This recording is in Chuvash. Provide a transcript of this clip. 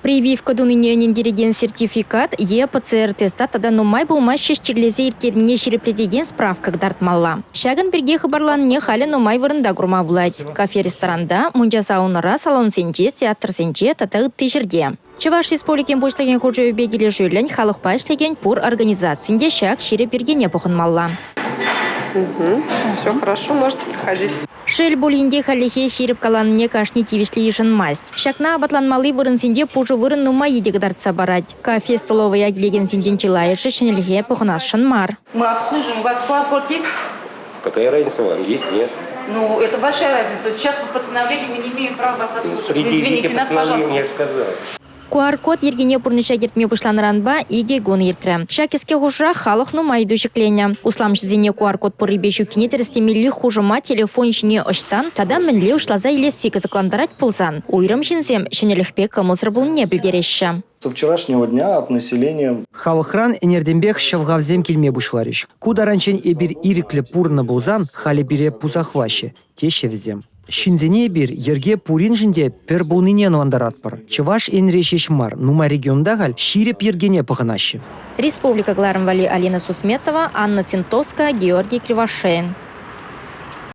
Прививка тунине ӗнентерекен сертификат е ПЦР-теста тата нумай пулмасть ҫеҫ чирлесе ирттернине ҫирӗплетекен справка кӑтартмалла. Ҫакӑн пирки хыпарланине халӗ нумай вырӑнта курма пулать. Кафе-ресторанта, мунча-саунӑра, салонсенче, театрсенче тата ытти ҫӗрте. Чӑваш Республикин Пуҫлӑхӗн хушӑвӗпе килӗшӳллӗн халӑхпа ӗҫлекен пур организацин те ҫак ҫирӗп йӗркене пӑхӑнмалла. Угу. Все хорошо, можете проходить. Шел пулин те хальлӗхе ҫирӗп каланине кашни тивӗҫлӗ йышӑнмасть. Ҫакна апатланмалли вырӑнсенче пушӑ вырӑн нумаййи те кӑтартса парать. Кафе-столовӑя килекенсенчен чылайӑшӗ ҫӗнӗлӗхе пӑхӑнасшӑн мар. Мы обслуживаем. У вас QR-код есть? Какая разница вам, есть, нет? Ну, это ваша разница. Сейчас по постановлению мы не имеем права вас обслуживать. Предъявите Извините нас, постановление, пожалуйста. я же сказал. QR-код йӗркене пурнӑҫа кӗртме пуҫланӑранпа икӗ кун иртрӗ. Ҫак кӗске хушӑрах халӑх нумай ыйту ҫӗкленӗ. Усламҫӑсене QR-код пуррипе ҫуккине тӗрӗслемелли хушӑма телефон ҫине ӑҫтан тата мӗнле уҫласа илесси кӑсӑклантарать пулсан, уйрӑм ҫынсем ҫӗнӗлӗхпе кӑмӑлсӑр пулнине пӗлтереҫҫӗ. Со вчерашнего дня от населения Халӑхран ӗнертенпех ҫӑлхавсем килме пуҫларӗҫ. Ку таранччен эпир ирӗклӗ пурӑннӑ пулсан халӗ пире пусахлаҫҫӗ, теҫҫӗ вӗсем. Ҫынсене эпир йӗрке пуриншӗн те пӗр пулнине ӑнлантаратпӑр. Чӑваш Енре ҫеҫ мар, нумай регионта халь ҫирӗп йӗркене пӑхӑнаҫҫӗ. Республика кӑларӑм валли Алина Сусметова, Анна Тинтовская, Георгий Кривошеин.